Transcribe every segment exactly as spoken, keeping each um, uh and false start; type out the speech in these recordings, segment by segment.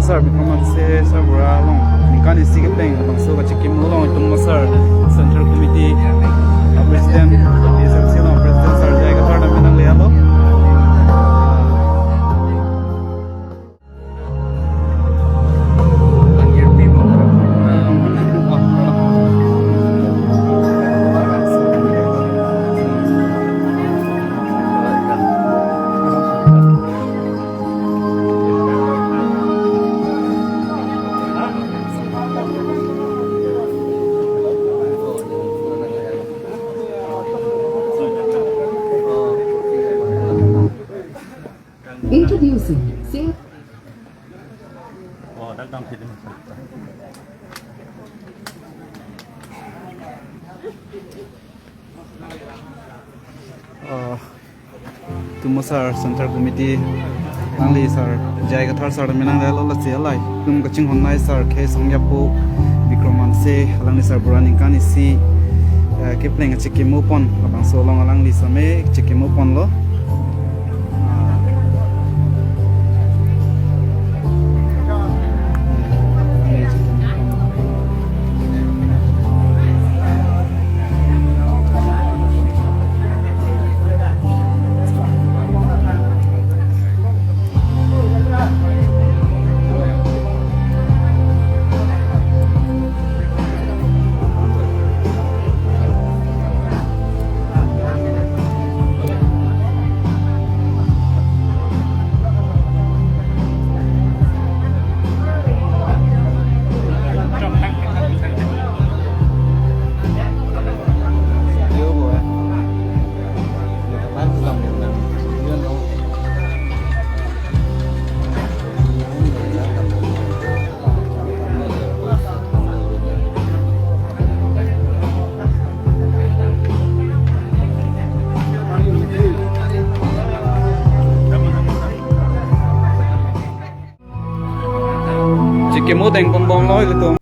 Sir Bikram Hanse sir Bura along ningkan isi kepleng labangso kachikimo along itum sir Central Committee, uh, President, A P H L C along President sir J I Kathar ta menang le alo. Introducing sales. Uh, itum sir Central Committee alangli sir J I Kathar sir menang le alo, lasi alai itum kachinghon nai sir K Songyapo, Bikram Hanse alangli sir Bura ningkan isi, uh, kepleng kachikimo pon labangso along alangli same kachikimo ponlo. Chikimo dengponbomlo ilitum.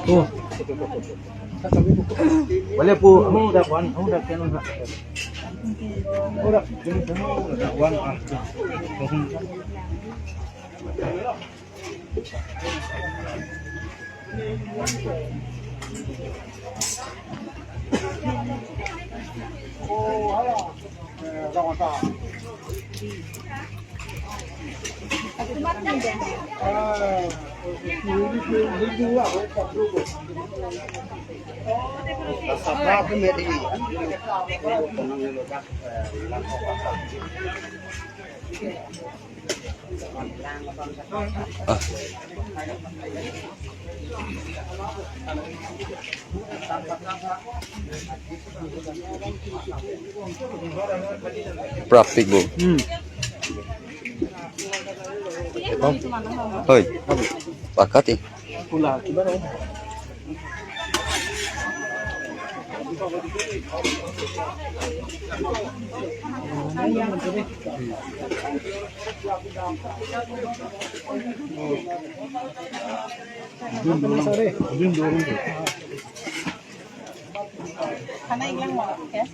Oh. Boleh pu, amo dak wan, amo dak ken wan. Amo dak ken wan, ah. Prapik bo. Hmm. Hoi. Pakati. Pula, kiba ro? Khana inglang mo, ya?